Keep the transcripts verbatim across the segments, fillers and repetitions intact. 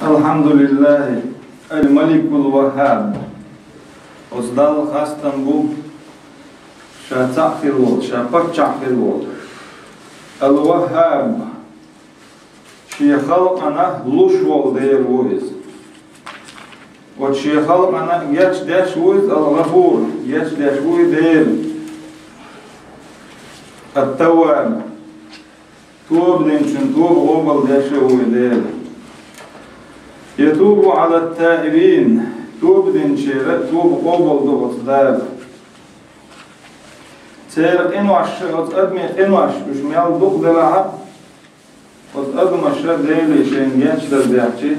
Алхьамдулиллахи аль-Маликуль-Ваххаб. Оцу Далла хастам бу, ша цхьаъ хилла волу, ша паччахь хилла волу. Аль-Ваххаб. Шен халкъана луш волу Дела ву иза. Оцу шен халкъана гечдеш ву иза, Аль-Гъафур, гечдеш ву и Дела. Ат-Тавваб. Тоба динчун тоба къобал деш а ву и Дела. Ятубу Ӏалат-таибин, тоба динчеран тоба къобал до оцу Дала. Церан къинош, оцу адамийн къинош, уьш мел дукха делахь а, оцу адамаша Деле шайна гечдар баьхчи,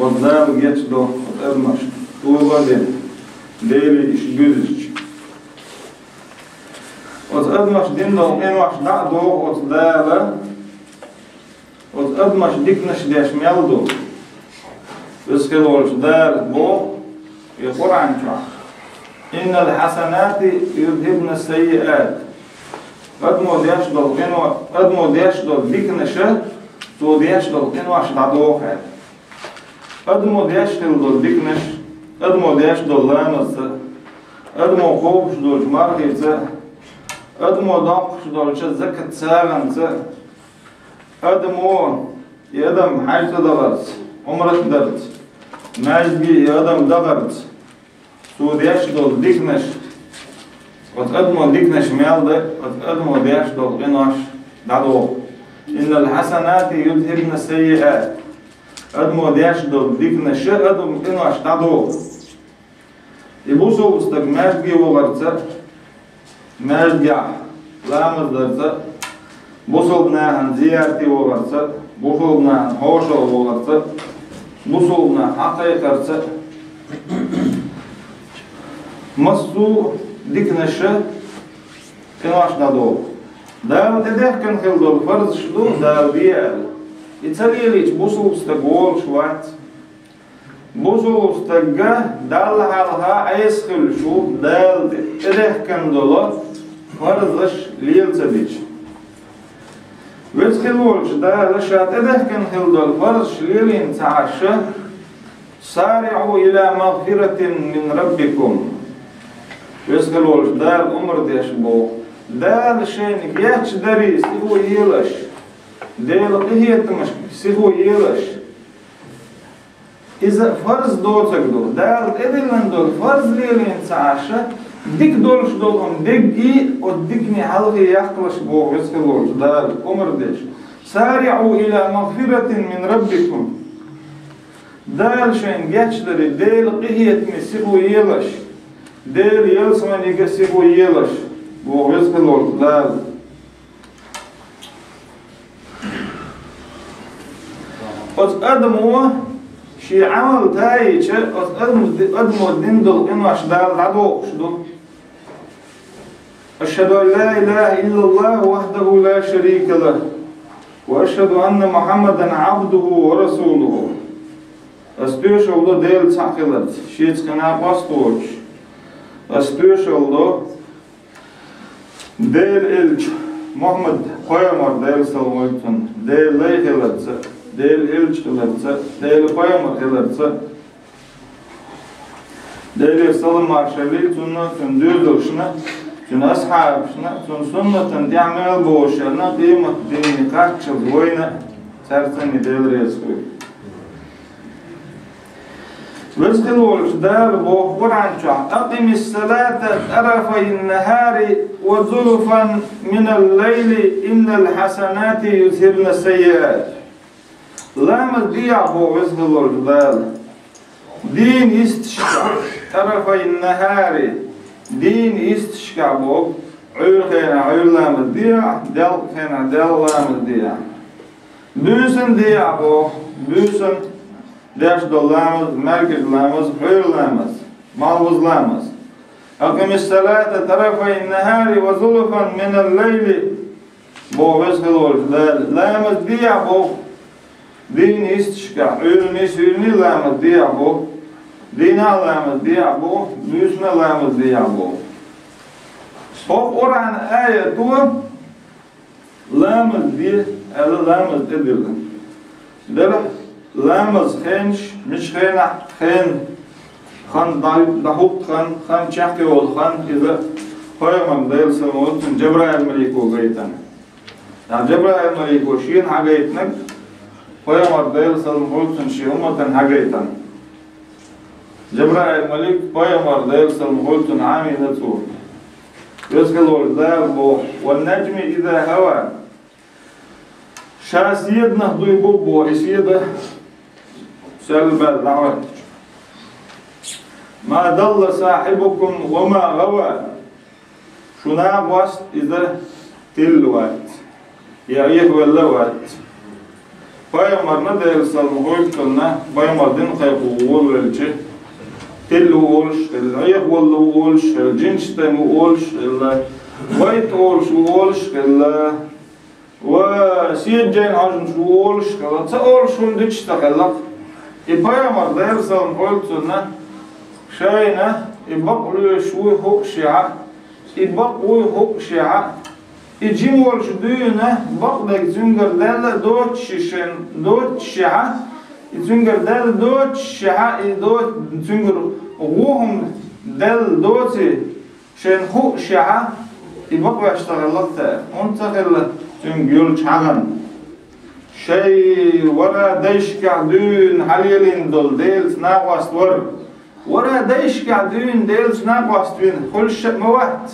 оцу Дала гечдо оцу адамашна, тоба а дина, Деле уьш буьзча. Оцу адамаша дина долу къинош дӀа а доху оцу Дала, оцу адамаша диканаш деш мел ду. Веза хилла волчу Дала боху и Къуръан чохь: «Инналь хьасанати юзхибна саййиат». Адамо деш долу къино, адамо деш долу диканаша, цо деш долу къинош дӀадоху аьлла. Адамо деш хилла долу диканаш, адамо деш долу ламазца, адамо кхобуш долчу мархица, адамо доккхуш долчу закат сагӀанца, адамо, и адам хьаьж цӀа дахарца, Ӏумрат дарца, маьждиге и адам дахарца, цо деш долу диканаш, оцу адамо диканаш мел дан, оцу адамо деш долу къинош дӀадоху. «Инналь хьасанати юзхибна саййиат». Адамо деш долу диканаш адамо къинош дӀадоху. И бусалба стаг маьждиге вахарца, маьждигехь ламаз дарца, бусалба нахана зиярте вахарца, бусалба нахана хьошалгӀа вахарца, бусалба нах хьакхайкхарца, массо а диканаша къинош дӀадоху. Дала тӀедехкина хилла долу фарзаш ду, Дала де аьлла. И ца лелийча бусалба стаг волуш вац. Бусалба стагга Далла хьалха Ӏеса хуьлуш ву, Дала тӀедехкина долу фарзаш лела ца дича. Веза хилла волчу Дала ша тӀедехкина хилла долу фарзаш лелийна ца Ӏаш, «СариӀу иля магфиратин мин раббикум». Веза хилла волчу Дала омра деш боху. Дала шайна гечдарий сихо елаш, Делан къинхетамашка сихо елаш. Иза фарз доцург ду. Дала тӀедиллина долу фарз лелийна ца Ӏаш, дика долуш долу хӀума деггий, оцу дикане хьалхе яккхалаш боху веза хилла волчу Дала омра деш. «СариӀу иля магфиратин мин раббикум». Дала шайна гечдарий, Делан къинхетаме сихо елаш, Делан ялсаманига сихо елаш боху веза хилла волчу Дала. Оцу адамо шен Ӏамал таийча, оцу адамо, адамо дина долу къинош Дала дӀадохуш ду. «Ашхаду ан ла илаха иллаллаху вахдаху ла шарика лаху, ва ашхаду анна Мухаммадан абдуху ва расулуху». Ас тоьшалла до Дела цхьаъ хиларца, шеца кхин накъост воцуш. Ас тоьшалла до Делан элча Мухьаммад пайхамар, Делан салам хуьлда цунна, Делан лай хиларца, Делан элча хиларца, Делан пайхамар хиларца, Делера салам-маршалла хуьлда цунна, цуьнан доьзалшна, цуьнан асхьабашна, цуьнан суннатана тӀехь мел бовлушарна, къематдийне кхаччалц вайна, цаьрца а Дела реза хуьлда. Веза хилла волчу Дала боху Къуръан чохь: «Акъимис-салата тарафайн-нахари ва зулафан минал-лайли, иннал-хьасанати юзхибна-с-саййиат». Ламаз дехьа боху веза хилла волчу Дала. Дийнан йисташкахь, тарафайн-нахари, дийнан йисташкахь боху, Ӏуьйра хенахь Ӏуьйра ламаз дехьа, делкъа хенахь делкъа ламаз дехьа. Буьйсан дехьа боху, буьйсан деш долу ламаз, маьркӀажа ламаз, Ӏуьйра ламаз, малхбуза ламаз. «Акъимис-салата тарафайн-нахари ва зулафан минал-лайли», боху веза хилла волчу Дала. Ламаз дехьа боху, дийнан йисташкахь, Ӏуьйранний, суьйранний ламаз дехьа боху, дийнахь ламаз дехьа боху, буьйсанна ламаз дехьа боху. ХӀокху Къуръан аято ламаз де аьлла, ламаз тӀедиллина. Делахь, Ламаз хенаш, мича хенахь хен, хан дӀа-, дӀахӀутту хан, хан чекхйолу хан, иза пайхамар Делан салам хуьлда цунна Жабраил малико гайтина. Ткъа Жабраил малико шена хьагайтинарг, пайхамар Делан салам хуьлда цунна шен умматана хьагайтина. Жабраил малик пайхамар Делан салам хуьлда цунна Ӏамийна цо. Веза хила волчу Дала боху: «Ван-наджми иза хӀава». Ша седанах дуй бу боху, и седа сел баьлла дӀахӀоьттича. «Ма далла сахьибукум ва ма гӀава». Шу накъост иза тилла вац, я Ӏехавелла вац. Пайхамарна Делан салам хуьлда цунна, пайхамар дин кхайкхо волавелча, тилла ву олуш хилла, Ӏехавелла ву олуш хилла, жинаш тайна ву олуш хилла, вайта олуш ву олуш хилла. Ва седа жайна хьожуш ву олуш хилла, ца олуш хӀума дича ца хилла. И пайхамар Делан салам хуьлда цунна, шайна и бакъ лоьшуш вуй хуъушехь, и бакъ вуй хуъушехь, и жима волчу дуьйна бакъдерг цуьнгара даьлла а доцуш шен доцушехь, и цуьнгара даьлла доцушехь, и до-, цуьнгара вон хӀума даьлла доций, шайна хуъушехь, и бакъвеш ца хилла цара, хӀунда ца хилла цуьнга йолчу хьагӀан. Шайн вара дайшкахь дуьйна хьалелийна долу Делаца накъост вара. Вара дайшкахь дуьйна Делаца накъост вина хуьлуш а ма вац.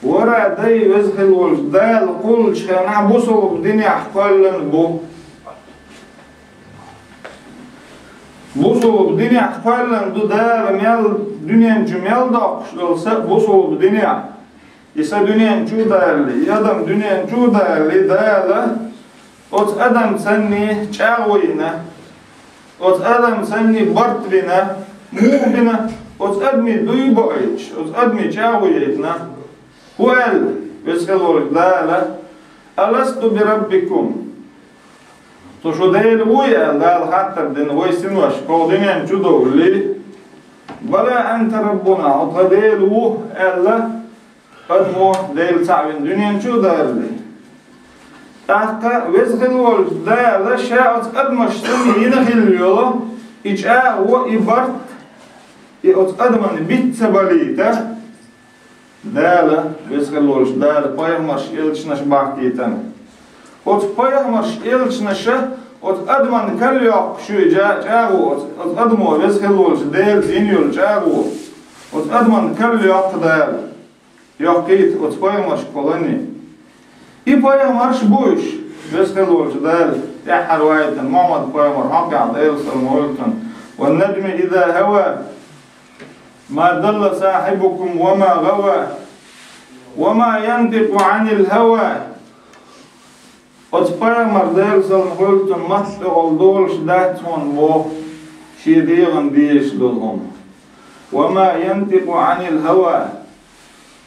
Вара дай, Веза хила волчу Дала кхуллучу хенахь бусалба динехь кхоьллина бу. Бусалба динехь кхоьллина ду Дала мел, дуьнен чу мел доккхуш долу са бусалба динехь. И са дуьнен чу а далале, и адам дуьнен чу а далале, Дала оцу адамцанний чӀагӀо йина, оцу адамцанний барт бина, муха бина, оцу адамий дуй боуьйтуш, оцу адамий чӀагӀо яйтина. ХӀун аьлла, Веза хила волчу Дала: «Аласту би раббикум?» Со шу Дела вуй аьлла, Дала хаттар дина вай синош, кху дуьнен чу довлале. «Бала анта раббуна», хьо тхан Дела ву аьлла, адамо Дела цхьаъ вина дуьнен чу а далале. ТӀаккха Веза хила волчу Дала ша оцу адамашца йина хилла йолу и чӀагӀо, и барт, и оцу адаман биц ца балийта, Дала, Веза хила волчу Дала пайхамарш, элчанаш бахкийтина. Оцу пайхамарш, элчанаша оцу адаман карла йоккхуш ю и чӀа-, чӀагӀо, оцу, оцу адамо, Веза хила волчу Делаца йина йолу чӀагӀо, оцу адаман карла йоккху Дала. Йоккхийта оцу пайхамаршкахула. И пайхамарш бу уьш, Веза хила волчу Дала тӀаьххьара вайтина Мухьаммад пайхамар хьокъехь, Делан салам хуьлда цунна: «Ван-наджми иза хӀава, ма далла сахьибукум ва ма гӀава, ва ма янтикъу Ӏанил хӀава». Оцу пайхамар, Делан салам хуьлда цунна, матта тӀехула долуш дац хьуна боху шен дегӀан дезаш долу хӀума. «Ва ма янтикъу Ӏанил хӀава».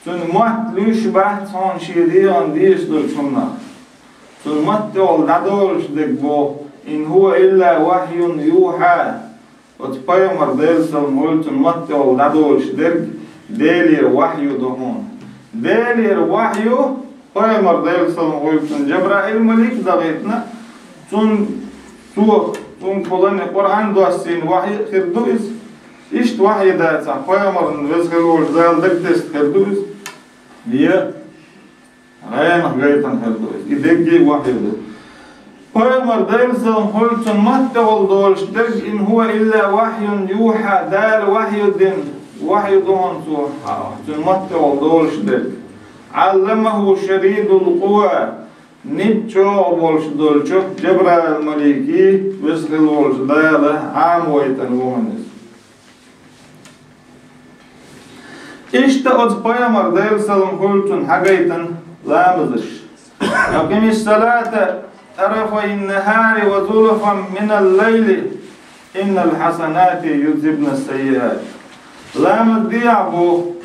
Цуьнан мотт луьйш бац хьуна шен дегӀан дезаш долчу хӀуманах. Цуьнан матта тӀехула дӀадолуш дерг боху: «Ин хӀува илла вахьюн юхьа». Оцу пайхамар, Делан салам хуьлда цунна, матта тӀехула дӀадолуш дерг Делера вахью ду хьуна. Делера вахью пайхамар, Делан салам хуьлда цунна, Жабраил малик а дахийтина, цунна, цо, цунна кхуллане Къуръан доссийна вахьи а хир ду иза. Иштта вахьи дацахь, пайхамарна, Веза хила волчу Дала дагадеста хир ду иза. Я гӀенах гайтина хир ду иза. И дерриге а вахьи ду. Пайхамар, Делан салам хуьлда цунна, матта тӀехула долуш дерг: «Ин хӀува илла вахьюн юхьа», Дала вахью дина, вахью ду хьуна цо, цуьнан матта тӀехула долуш дерг. «ӀалламахӀу шадидул къува», нитт чӀогӀа болуш долчу Жабраил маликий, Веза хила волчу Дала Ӏамавайтина ву хьуна иза. Иштта оцу пайхамар, Делан салам хуьлда цунна, хьагайтина ламазаш: «Акъимис салата тарафайн нахьари ва зулафан минал лайли, иннал хьасанати юзхибна саййиат». Ламаз дехьа боху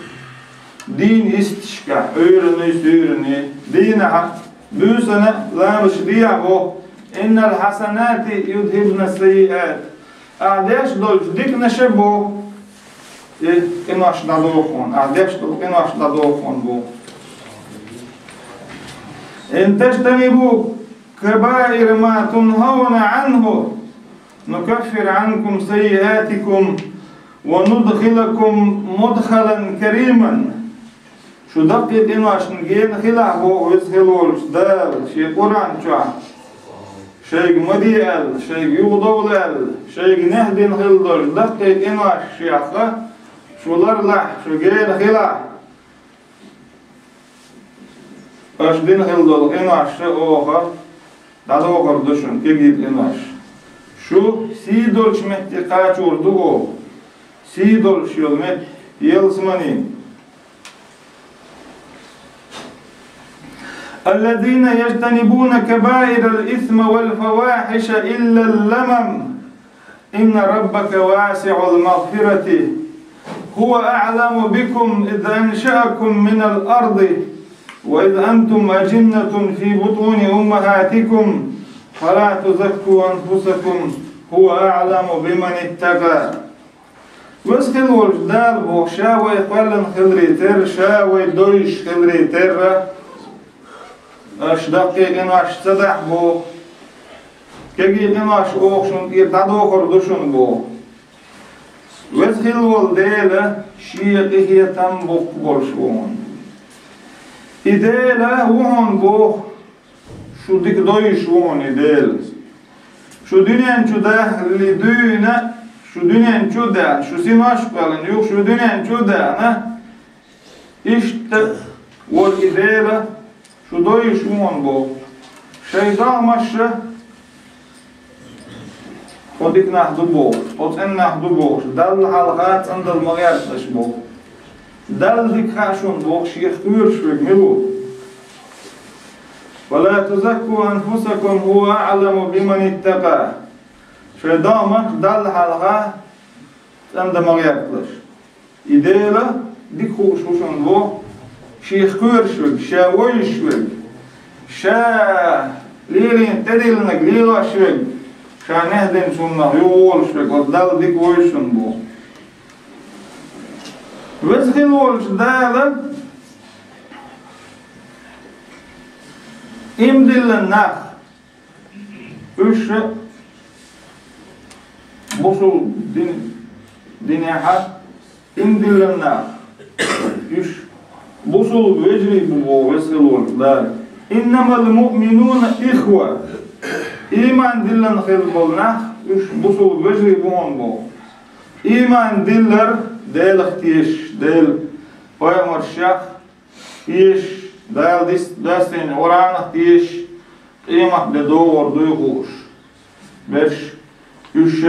дийнан йисташкахь, Ӏуьйранний, суьйранний, дийнахь а, буьйсанна а ламазаш дехьа боху: «Иннал хьасанати юзхибна саййиат». Ахь деш долчу диканаша боху, и къинош дӀадоху хьуна, ахь деш долу къинош дӀадоху хьуна боху. «Ин тажтанибу كبائر ما تنهون عنه نكفر عنكم سيئاتكم وندخلكم مدخلا كريما. Шу даккхий къиношна гена хилахь, боху Веза хила волчу Дала Шен Къуръан чохь, шайга ма де аьлла, шайга юхадовла аьлла, шайга нехьдина хила долу даккхий къинош шех, шу ларлахь, шу гена хилахь. Аша дина хила долу къинош оха дӀадохур ду шуна, кегий къинош. Шу сий долчу метте кхачор ду оха. Сий долуш йолу метта ялсамани. الذين يجتنبون كبائر الإثم والفواحش إلا اللمم إن ربك واسع المغفرة هو أعلم بكم إذ أنشأكم من الأرض وإذ أنتم أجنة في بطون أمهاتكم فلا تزكوا أنفسكم هو أعلم بمن اتقى. Веза хила волчу Дала боху, Ша вай кхоьллина хиларе терра, Ша вай довзуш хиларе терра, аша даккхий къинош ца дахь боху, кегий къинош оха шуна тӀера дӀадохур ду шуна боху. Веза хила волу Дела Шен къинхетам боккха болуш ву хьуна. И Дела ву хьуна боху, шу дика довзуш ву хьуна и Дела. Шу дуьнен чу дахале дуьйна, шу дуьнен чу а даьхна, шу синош а кхоьллина юха шу дуьнен чу а даьхна, иштта волу и Дела шу довзуш ву хьуна боху. Шайн догӀмаша, тхо дика нах ду боху, тхо цӀена нах ду бохуш, Далла хьалха цӀандала ма гӀерталаш боху. Далла дика хаьа шуна боху, Шех кхоьруш верг мила ву? ولا تزكوا أنفسكم هو أعلم بمن اتقى. Шайн догӀмаш Далла хьалха цӀандан ма гӀерталаш. И Дела дика хууш ву шуна боху, Шех кхоьруш верг, Ша вовзуш верг, Ша лелийна тӀедиллинарг лелош верг, Ша нехь динчунах юхаволуш верг, оцу Далла дика вовзу шуна боху. Веза хила волчу Дала ийман диллина нах, уьш бусул дин, динехьа ийман диллина нах, уьш бусул вежарий бу боху Веза хила волчу Дала. إنما المؤمنون إخوة. Ийман диллина хила болу нах, уьш бусул вежарий бу хьуна боху. Ийман диллар Делах тешаш, Делан пайхамаршех тешаш, Дала дис-, дастийна Къуръанах тешаш, къемат де догӀур дуй хууш берш, уьш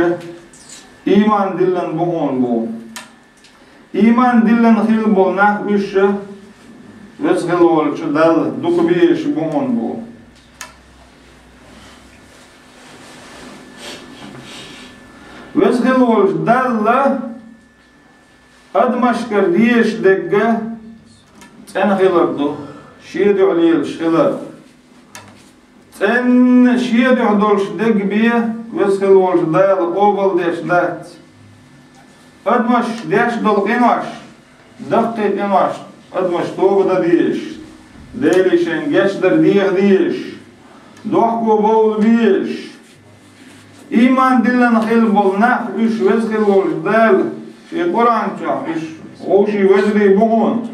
ийман диллина бу хьуна боху. Ийман диллина хила болу нах, уьш Веза хила волчу Далла дукха безаш бу хьуна боху. Веза хила волчу Далла адамашкара дезаш дерг цӀена хилар ду, Шен дуьхьа лелаш хилар. ЦӀенна Шен дуьхьа долуш дерг бен Веза хила волчу Дала къобалдеш дац. Адамаш деш долу къинош, даккхий къинош, адамаш тоба дан дезаш, Деле шайн гечдар деха дезаш, дохко бовла безаш. Ийман диллина хила болу нах, уьш Веза хила волчу Дала Шен Къуръан чохь, уьш вовшийн вежарий бу хьуна.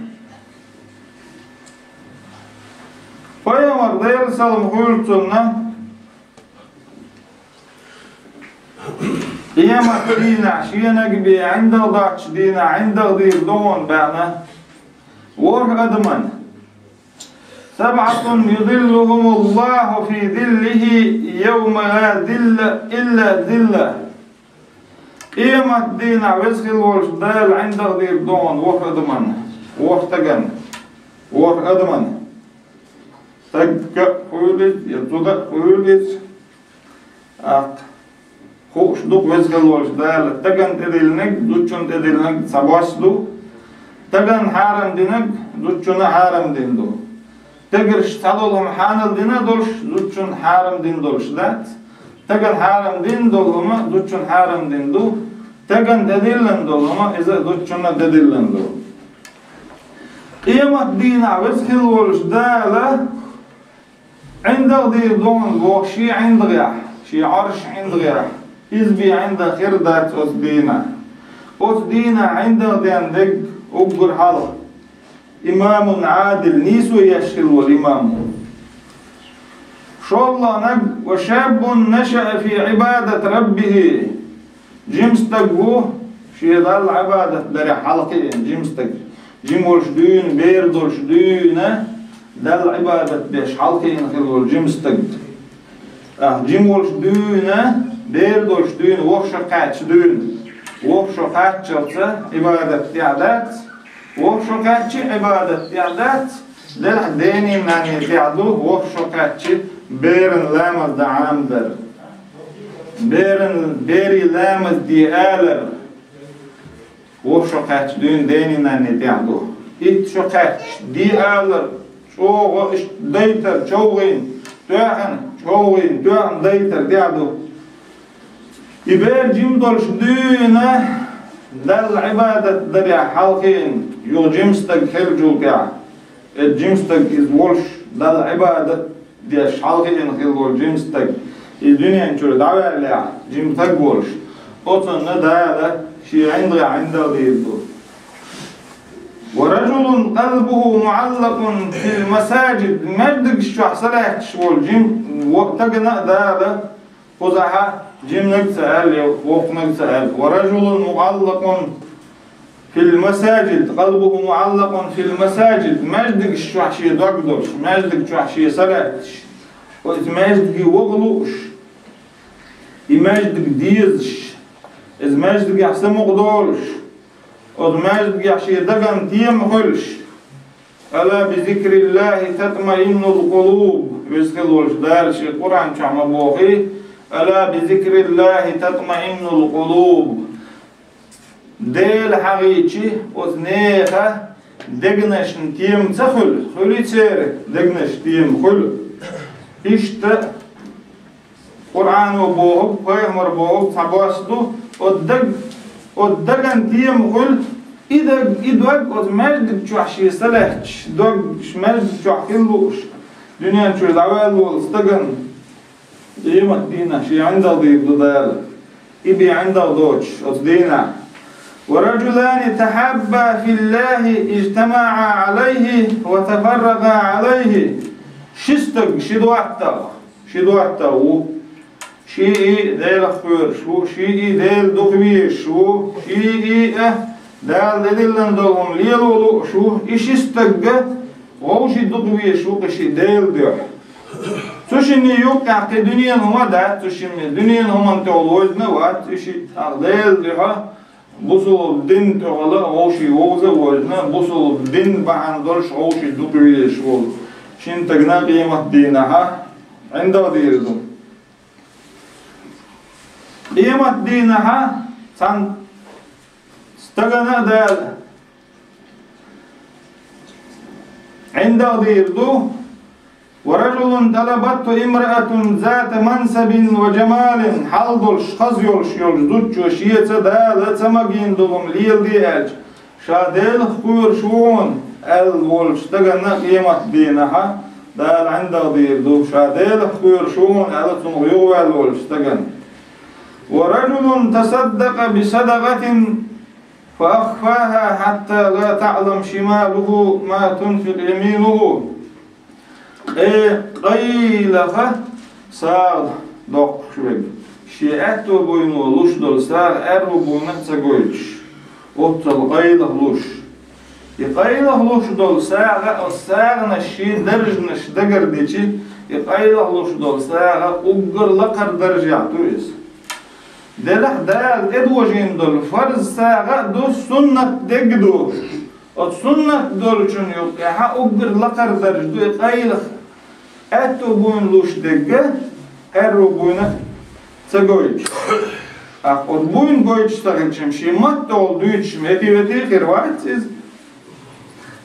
Пайхамар, Делан салам хуьлда цунна, къемат дийнахь шен нагахь бен ӀиндагӀ доцучу дийнахь ӀиндагӀ дийр ду хьуна баьхна ворхӀ адаман. سبعة يظلهم الله في ظله يوم لا ظل إلا ظله. Къемат дийнахь Веза хила волчу Дала ӀиндагӀ дийр ду хьуна ворхӀ адаман, ворхӀ стаган, ворхӀ адаман. Стаг а хуьлийла, я зуда а хуьлийла. ТӀаккха хууш ду-кх Веза хила волчу Дала, стагана тӀедиллинарг, зудчунна тӀедиллинарг цхьабосса ду, стагана хьарам динарг зудчунна хьарам дина ду. Стегарш цхьадолу хӀума хьанал дина долуш, зудчунна хьарам дина долуш дац. Стагана хьарам дина долу хӀума зудчунна хьарам дина ду. Стагана тӀедиллина долу хӀума иза зудчунна тӀедиллина ду. Къемат дийнахь Веза хила волчу Дала ГӀиндагӀ дийр ду хьуна боху шен ГӀиндагӀехь, шен Ӏарш ГӀиндагӀехь, иза бен ГӀиндагӀ хир дац оцу дийнахь. Оцу дийнахь ГӀиндагӀ ден дерг уггар хьалха. Имамун Ӏадил, нийсо еш хилла волу имам ву. ШолгӀаниг: «Ва шаббун нашаа фи Ӏибадати раббихи». Жима стаг ву, шен Далла Ӏибадат дарехь хьалакхиъна жима стаг. Жима волуш дуьйна, бер долуш дуьйна, Далла Ӏибадат деш хьалакхиъна хилла волу жима стаг. ТӀаккха жима волуш дуьйна, бер долуш дуьйна, воккха шо кхаьчча дуьйна. Воккха шо кхаччалца Ӏибадат тӀехь дац, воккха шо кхаьчча Ӏибадат тӀехь дац, делахь денний-нанний тӀехь ду, воккха шо кхаьчча беран ламаз дан Ӏамадар. Беран, берийн ламаз де алар. Воккха шо кхаьчча дуьйна денний-нанний тӀехь ду. Итт шо кхаьчча де алар, чӀогӀа иштта дайтар, човгӀийна, тоьхна, човгӀийна, тоьхна дайтар тӀехь ду. И бер жима долуш дуьйна, Далла Ӏибадат дарехь хьалакхиъна, юха жима стаг хиллачул тӀехь. Иза жима стаг иза волуш, Далла Ӏибадат деш хьалакхиъна хилла волу жима стаг, иза дуьнен чуьра дӀаваьллехь, жима стаг волуш, оцунна Дала шен ГӀиндагӀехь ГӀиндагӀ дийр ду. «Ва ражулун къалбуху муӀаллакъун фил масаджид», маьждигаш чохь са лаьтташ волу жима, во-, стагана а Дала, кхузахь жиманиг а ца аьлла, я воккханиг а ца аьлла. «Ва ражулун муӀаллакъун фил масаджид, къалбуху муӀаллакъун фил масаджид», маьждигаш чохь шен дог долуш, маьждиг чохь шен са лаьтташ, оцу маьждиге ваха лууш, и маьждиг дезаш, иза маьждигехь самукъа долуш, оцу маьждигехь шен даган тема хуьлуш. «Ала би зикриллахи татмаиннул къулуб», веза хилла волчу Дала шен Къуръан чохь ма бохий: «Ала би зикриллахи татмаиннул къулуб». Дела хьахийча, оцу нехан дегнашна тема ца хуьлу, хуьлий церан дегнашна тема, хуьлу. Иштта Къуръано бохург, пайхамар бохург цхьа бос ду, оцу даг-, оцу даган тема хуьлу, и даг, и дог оцу маьждиг чохь шен са лаьтташ, дог маьждиг чохь хила лууш, дуьнен чуьра дӀаваьлла волу стагана къемат дийнахь шен ГӀиндагӀ дийр ду Дала. И бен ГӀиндагӀ доцуш оцу дийнахь. «Ва раджулани тахьабба филлахи ижтамаӀа Ӏалайхи ва тафарракъа Ӏалайхи». Ши стаг, ши доттагӀа, ши доттагӀа ву. Шиъ Делах кхоьруш ву, шиъ Дела дукха везаш ву, шиъ а Дала тӀедиллина долу хӀума лело лууш ву. И ши стаг а вовший дукха везаш ву кхин шиъ Делан дуьхьа. Цу шинна юккъехь кхин дуьненан хӀума а дац, цу шинна дуьненан хӀуманна тӀехула вовзийна а вац и шиъ, тӀаккха Делан дуьхьа бусулба дин тӀехула вовший вовза а вовзийна, бусулба дин бахьана долуш вовший дукха везаш волу шина стагана къемат дийнахь ГӀиндагӀ дийр ду. Къемат дийнахь цхьана стагана а Дала ГӀиндагӀ дийр ду: «Ва раджулун талабатху имраатун зата мансабин ва джамалин», хьал долуш, хаза йолуш йолчу зудчо шеца Дала ца магийна долу хӀума леладе аьлча, ша Делах кхоьруш ву хьуна аьлла волчу стагана къемат дийнахь Дала ГӀиндагӀ дийр ду, ша Делах кхоьруш ву хьуна аьлла цунах юхаваьлла волчу стагана. «Ва раджулун тасаддакъа би садакъатин фа ахфаха хьатта ла таълам шималуху ма тунфикъу яминуху». Къе-, къайлаха сагӀа доккхуш верг, шен аьтто буйно луш долу сагӀа аьрру буйна а ца гойтуш, оццул къайлаха луш. И къайлаха луш долу сагӀа, оцу сагӀанаш шен даржанаш дагардичи, и къайлаха луш долу сагӀа уггар лакхара даржехь ду иза. Делахь Дала тӀедожийна долу фарз сагӀа а ду, суннат дерг а ду. Оцу суннат долчун юккъехь уггар лакхара дарж ду и къайлаха. Аьтту буйна луш дерг а, аьрру буйна ца гойтуш. ТӀаккха оцу буйна гойтуш ца хилча-м, шен маттахула дуьйцуш-м, эти-вети хир вац иза.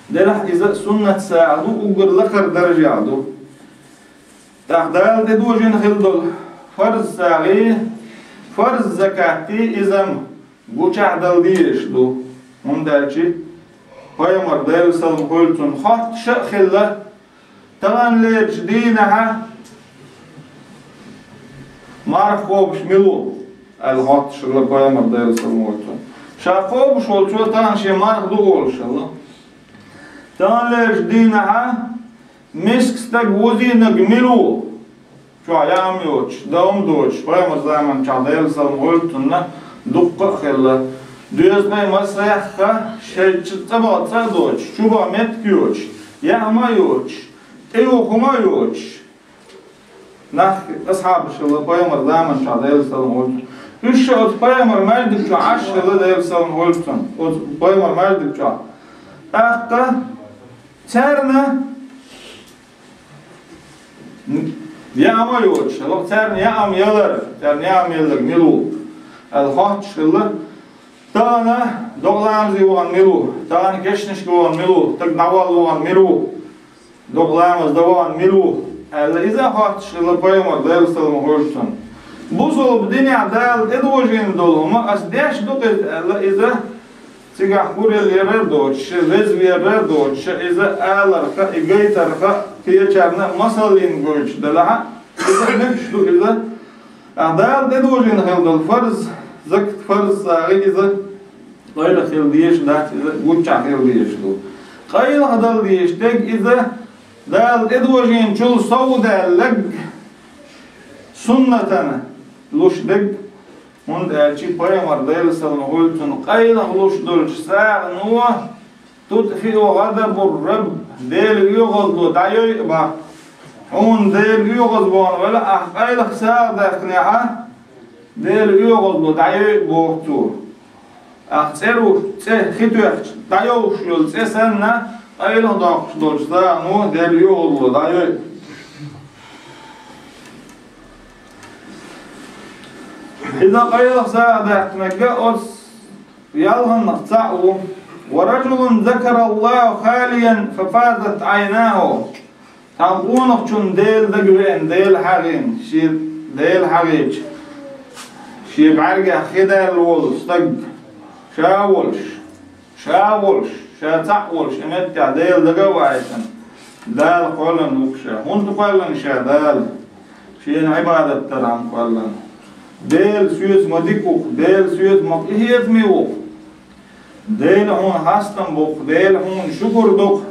Делахь иза суннат сагӀа ду, уггар лакхара даржехь ду. ТӀаккха Дала тӀедожийна хила долу фарз сагӀий, фарз закатий иза-м гучахь дала дезаш ду, хӀунда аьлча пайхамар, Делан салам хуьлда цунна, хоттуш а хилла, Таханлерчу дийнахьа марха кхобуш мила ву? Аьлла хоттуш хилла пайхамар, Делан салам хуьлда цунна. Ша кхобуш волчо тахана шен марха ду олуш хилла. Таханлерчу дийнахьа миска стаг вузийнарг мила ву? Чохь яа хӀума йоцуш, дан хӀума доцуш, пайхамар заманчохь, Делан салам хуьлда цунна, дуккха а хилла. Доьзалш массо а яьхна, шайн цӀа боху цӀа а доцуш, чу боху меттиг а йоцуш, яа хӀума а йоцуш, тӀеюха хӀума а йоцуш нах, асхьабаш хилла пайхамар заманчохь, Делан салам хуьлда цунна. Уьш ша оцу пайхамар маьждиг чохь Ӏаш хилла, Делан салам хуьлда цунна, оцу пайхамар маьждиг чохь. ТӀаккха царна яа хӀума йоцуш хилла, царна яа хӀума ялар, царна яа хӀума ялар мила ву? Аьлла хоттуш хилла. Тахана докъа ламазе вахана мила ву? Тахана кешнашка вахана мила ву? Стаг дӀавала вахана мила ву? Докъа ламаз дан вахана мила ву? Аьлла, иза а хоттуш хилла пайхамар, Делан салам хуьлда цунна. Бусалба динехь Дала тӀедожийна долу хӀума ас деш ду-кх иза аьлла, иза цигахь гурелла ярар а доцуш, веза верар а доцуш, иза аларх а, и гайтарх а, кхечарна а масаллина гойтуш делахь а, иза мегаш ду иза. Ткъа Дала тӀедожийна хилла долу фарз, закат фарз сагӀи иза къайлаха хила дезаш дац, иза гуччахь хила дезаш ду. Къайлаха дала дезаш дерг иза Дала тӀедожийначул сов даьлларг, суннатана луш дерг, хӀунда аьлча пайхамар, Делан салам хуьлда цунна, къайлаха луш долчу сагӀано тутфиу гӀадабур-Рабб, Делан оьгӀазло дӀайой а боху. Хьуна Делан оьгӀаз бахана велахь, ахь къайлаха сагӀа даьккхинехь, Делан оьгӀазло дӀайой а боху цо. Ахь цӀе ру-, цӀе хи тоьхча дӀайовш йолу цӀе санна, къайлаха доккхуш долчу сагӀано Делан оьгӀазло дӀайой. Иза къайлаха сагӀа даьккхинарг оцу ялханнах цхьаъ ву: «Ва раджулун закараллаха халиян фафазат Ӏайнаху». Цхьана къонахчунна Дела дага веана, Дела хьагӀийна, шен Дела хьагӀийча, шен бӀаьргех хи даьлла волу стаг, ша а волуш, ша а волуш, ша цхьаъ а волуш, и меттехь Дела дага а ваийтина, Дала кхоьллина ву-кх ша. ХӀунда кхоьллина ша Дала? Шена Ӏибадат дархьама кхоьллина. Дела соьца ма дика ву-кх, Дела соьца ма къинхетаме ву-кх. Дела хьуна хастам бу-кх, Дела хьуна шукур ду-кх,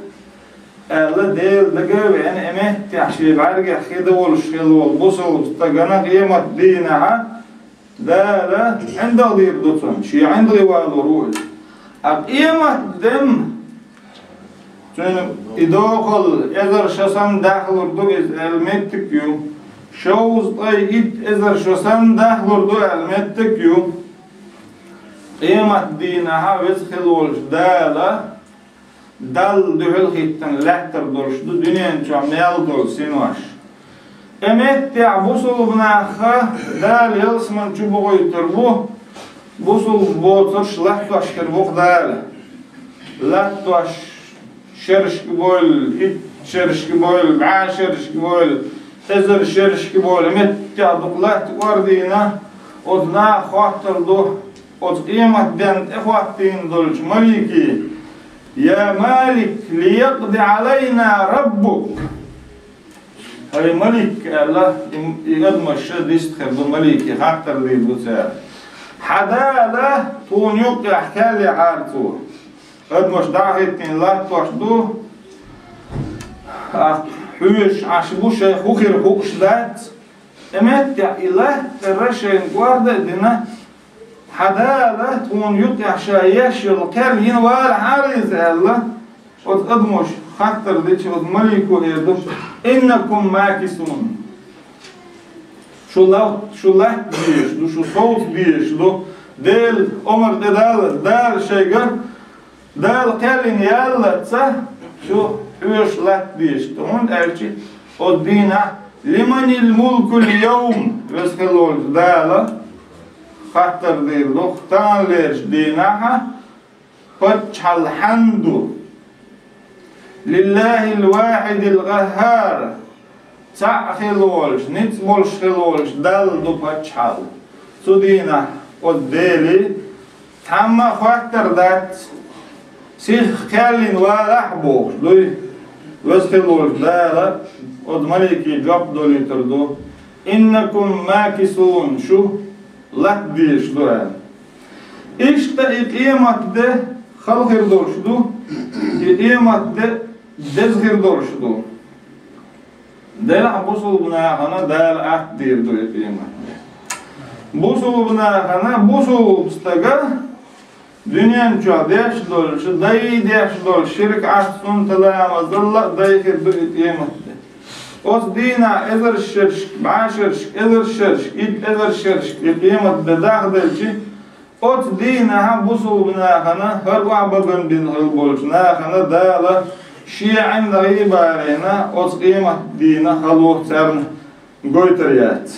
аьлла, Дела дага а веана, и меттехь шен бӀаьргех хи дан волуш хилла волу бусалба стагана къемат дийнахьа Дала ӀиндагӀ дийр ду цунна, шен ӀиндагӀе валор ву иза. Ткъа къемат ден цуьнан и дохалла эзар шо санна дахлур ду иза аьлла меттиг а ю, шовзткъе итт эзар шо санна дахлур ду аьлла меттиг а ю. Къемат дийнахьа веза хилла волчу Дала Далла дуьхьал хӀиттина лаьттар долуш ду дуьнен чохь мел долу синош. И меттехь бусалба нахха Дала ялсамани чу бохуьйтур бу, бусалба боцурш латтош хир бу-кх Дала. Латтош шерашка бойла, итт шерашка бойла, бӀе шерашка бойла, эзар шерашка бойла, меттехь дукха латта кӀордийна, оцу наха хоттур ду, оцу къемат денна тӀехӀоттийна долчу малике: «Я Малик, лиякъди Ӏалайна раббук». «ХӀай Малик», – аьлла, и, и адамаш ша дист хир ду, малике хаттар дийр ду цара: «Хьан Дала тхуна юккъехь кхел яхьара цо?» Адамаш дӀа а хӀиттийна латтош ду, а, хьоьжуш Ӏаш бу, шайх хӀун хир хууш дац. И меттехь и латтара шайна кӀорда а дина, хьан Дала тхуна юккъехь ша еш йолу кхел йина валахьара иза аьлла, оцу адамаш хаттар дича, оцу малико эр ду: «Иннакум макисун». Шу лат-, шу латта дезаш ду, шу совца дезаш ду. Делан омра тӀедаллалц, Дала шайга, Дала кхел йина яллалц шу хьоьжуш латта дезаш ду. ХӀунда аьлча оцу дийнахь: «Лиманил мулкул йовм», веза хилла волчу Дала хаттар дийр ду, таханлерчу дийнахьа паччахьалла хьанна ду? «Лиллахил вахидил къаххар». Цхьаъ хилла волуш, ницкъ болуш хилла волуш Далла ду паччахьалла. Цу дийнахь оцу Деле цхьамма а хаттар дац, сиха кхел йина валахь а бохуш дуй. Веза хила волчу Дала оцу малике жоп долуьйтур ду: «Иннакум макисун», шу латта дезаш ду аьлла. Иштта и къематде хала хир долуш ду, и къематде деза хир долуш ду. Делахь бусулба нахана Дала атта дийр ду и къематде. Бусулба нахана, бусулба стага дуьнен чохь деш долчу, дай деш долчу ширк, Ӏаьсунна, таламазалла а дай хир ду и къематде. Оцу дийнахь эзар шершка, бӀе шершка, эзар шершка, итт эзар шершка и къематде дахделчи, оцу дийнахь бусулба нахана, хӀара охьабагам бина хила болчу нахана Дала шен Ӏин гӀийбарина оцу къематдийнан хало царна гойтур яц.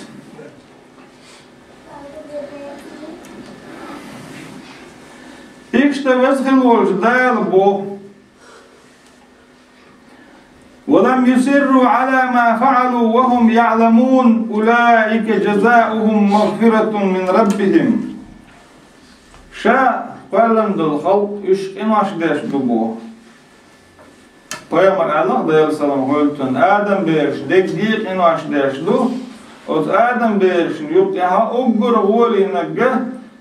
Иштта Веза хила волчу Дала боху: «Ва лам юсирру Ӏала ма фаӀалу ва хӀум яӀламун, улаика жазаухӀум магъфиратун мин раббихӀим». Ша кхоьллина долу халкъ уьш къинош деш ду боху. Пайхамар аьлла, Делан салам хуьлда цунна, Адам бераш дерриге къинош деш ду. Оцу Адам берашна юккъехь уггар гӀолийнарг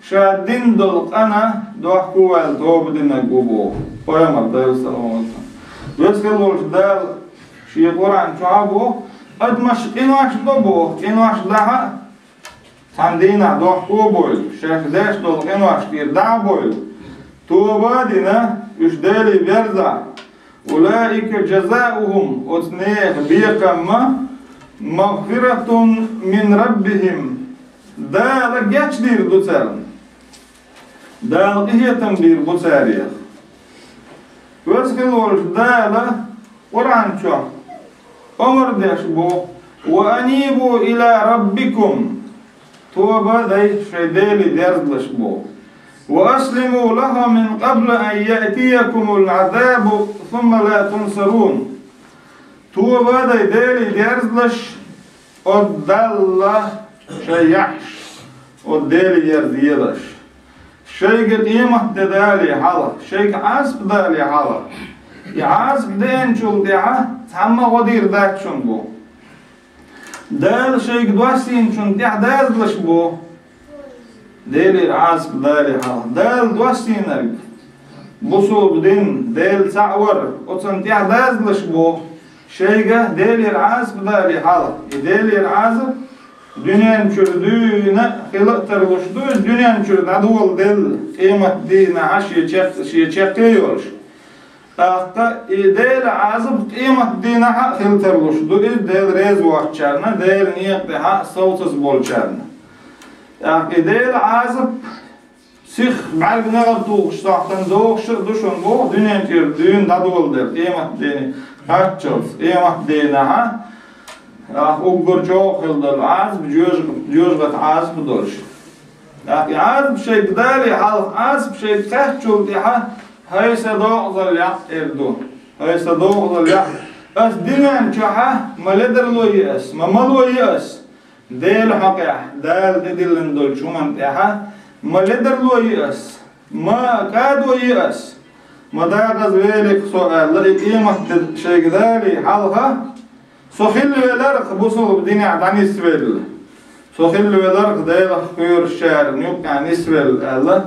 ша дина долу къина дохко ваьлла тоба динарг ву боху. Пайхамар, Делан салам хуьлда цунна. Веза хила волчу Дала шен Къуръан чохь а боху, адамаш къинош до боху, къинош дахь а, цхьана дийнахь дохко а бойла, шаьш деш долу къинош тӀера дӀа а бойла, тоба а дина, уьш Деле верзахь, улаика жазаухӀум, оцу нехан бекхам а, магъфиратун мин раббихӀим, Дала гечдийр ду царна. Дала къинхетам бийр бу царех. Веза хила волчу Дала Къуръан чохь омра деш бу: «Ва анибу ила раббикум», тоба а дай шайн Деле дерзалаш боху. «Ва аслиму лахӀу мин къабли ан яътиякумул Ӏазабу сумма ла тунсарун». Тоба а дай Деле дерзалаш, оцу Далла шайн яхьаш, оцу Деле ерзаелаш. Шайга къемат де дале хьалха, шайга Ӏазап дале хьалха. И Ӏазап деанчул тӀаьхьа цхьамма а гӀо дийр дац шуна бу. Дала шайга доссийначунна тӀаьхьа дазалаш бу. Делера Ӏазап дале хьалха. Дала доссийнарг, бусулба дин, Дела цхьаъ вар, оцунна тӀаьхьа дазалаш бу. Шайга Делера Ӏазап дале хьалха. И Делера Ӏазап дуьнен чуьра дуьйна хила а тарлуш ду, иза дуьнен чуьра дӀадоладелла, къемат дийнахь шен чекх-, шен чекхе а йолуш. ТӀаккха и Делан Ӏазап къемат дийнахь а хила тарлуш ду иза, Дела реза воцучарна, Делан некъа тӀехь а совцаза болчарна. ТӀаккха и Делан Ӏазап сиха бӀаьрга негӀар тухуш сохьтана догӀуш а ду шуна боху, дуьнен чуьра дуьйна дӀадоладелла, къемат дийне кхаччалц, къемат дийнахь а, тӀаккха уггар чӀогӀа хила долу Ӏазап, жоьжа-, жоьжахати Ӏазап долуш. ТӀаккха и Ӏазап шайга дале хьалха, Ӏазап шайга кхаьччул тӀаьхьа, хӀай сан догӀазалла якъ, эр ду. ХӀай сан догӀазалла якъ. Ас дуьнен чохь а ма ледарло йи ас, ма мало йи ас. Делан хьокъехь, Дала тӀедиллина долчу хӀуманна тӀехь а ма ледарло йи ас, ма кӀадо йи ас. Ма дагӀаза велира со аьлла, и къемат де шайга дале хьалха, со хилла веларх бусулба динехь дӀанисвелла. Со хилла веларх Делах кхоьручарна юккъехь нисвелла аьлла,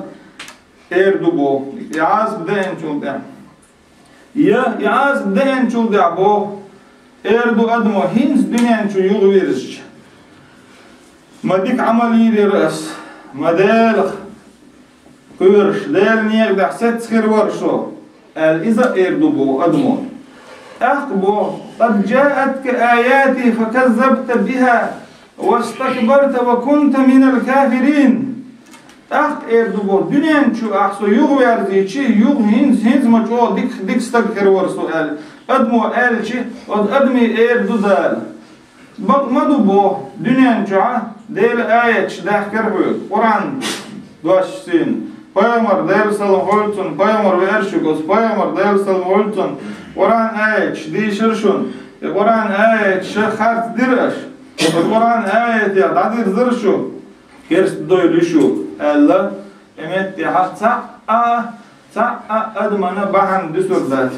эр ду боху, и Ӏазап деанчул тӀаьхьа. Я, и Ӏазап деанчул тӀаьхьа боху, эр ду адамо, хӀинца дуьнен чу юхавирзича, ма дика Ӏамал йийр яра ас, ма Делах кхоьруш, Делан некъа тӀехь сецца хир вара со, аьлла, иза а эр ду боху адамо. ТӀаккха боху: «Къад джаатка аяти факаззабта биха, вастакбарта ва кунта минал кафирин». ТӀаккха эр ду боху: «Дуьнен чу ахь со юхаверзийчи, юха хӀинца, хӀинца ма чӀогӀа дика, дика стаг хир вара со», аьлла, адамо аьлчи, оцу адаме эр ду Дала. Бакъ ма ду боху, дуьнен чохь а Делан аяташ даьхкира хьоьга, Къуръан доссийна, пайхамар, Делан салам хуьлда цунна, пайхамар веара шуьга, оцу пайхамар, Делан салам хуьлда цунна, Къуръан аяташ дийшира шуна, и Къуръан аяташ харцдира аша, оцу Къуръан аятех дӀадирзира шу, керста дойла ю шу, аьлла, и меттехь цхьа а, цхьа а адамана бахьана дуьсур дац.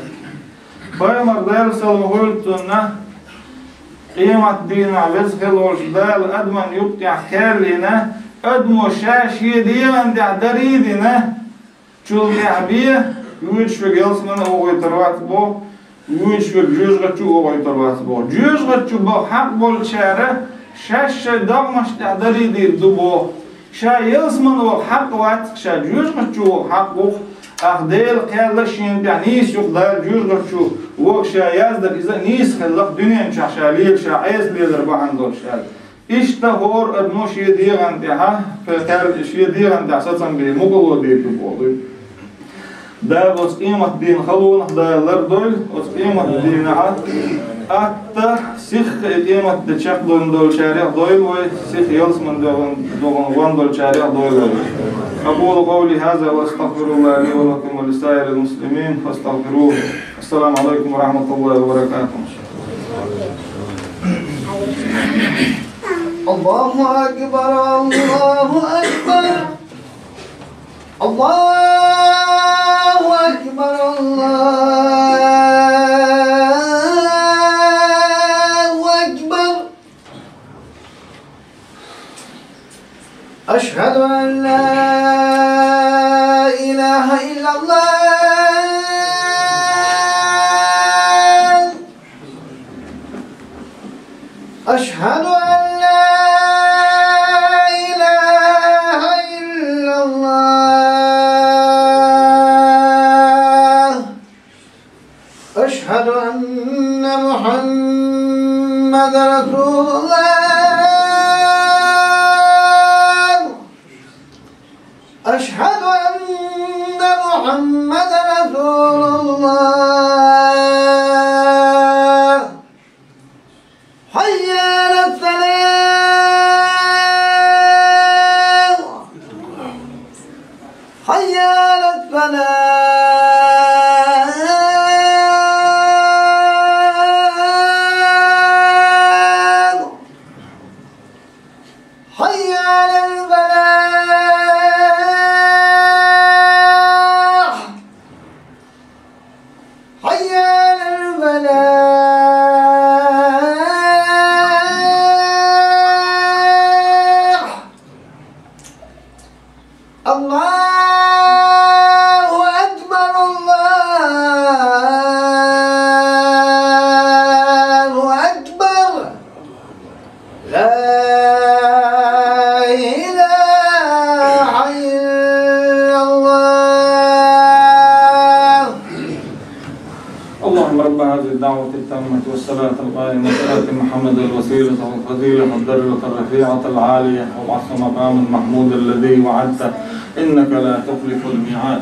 Пайхамар, Даьла салам хуьлда цунна, къематдийнахь Веза хила волчу Дала адаман юкъехь кхел йина, адамо ша шен дегӀан тӀехь дарий а дина, чул тӀаьхьа бен, вуьйцуш верг ялсамане а вохуьйтур вац боху, вуьйцуш верг жоьжахати чу а вохуьйтур вац боху. Жоьжахати чу баха хьакъ болчара шаьш шайн догӀмаш тӀехь дарий дийр ду боху. Ша ялсамане ваха хьакъ вац, ша жоьжахати чу ваха хьакъ ву-кх. ТӀаккха Делан кхел а шена тӀехь нийса ю-кх, Дала жоьжахати чу ваха ша яздара иза а нийса хилла-кх, дуьнен чохь ша лела, ша Ӏеса лелар бахьана долуш аьлла. Иштта хӀора адамо шен дегӀан тӀехь, кхел, шен дегӀан тӀехь сацам бен мукъало дийр ду боху. Дала оцу къематдийнан халонах Дала лардойла, оцу къематдийнахь атта сихха и къематде чекхдовлуш долчарех дойла вай, сиха ялсамане догӀун, догӀун гӀон долчарех дойла вай. أقول قولي هذا وأستغفر الله لي ولكم ولسائر المسلمين فاستغفروه. السلام عليكم ورحمة الله وبركاته. الله أكبر، الله أكبر. الله أكبر، الله أكبر. أشهد أن لا إله إلا الله. أشهد أن لا إله إلا الله. أشهد أن محمد رسول الله. أشهد أن محمد رسول الله. حي على الصلاة. حي على الصلاة. حي على الفلاح. حي على الفلاح. الله أكبر، الله أكبر. لا إله إلا الله. اللهم رب هذه الدعوة التامة والصلاة القائمة، آت محمدا الوسيلة والفضيلة والدرجة الرفيعة العالية وابعثه مقاما محمودا الذي وعدته، إنك لا تخلف الميعاد.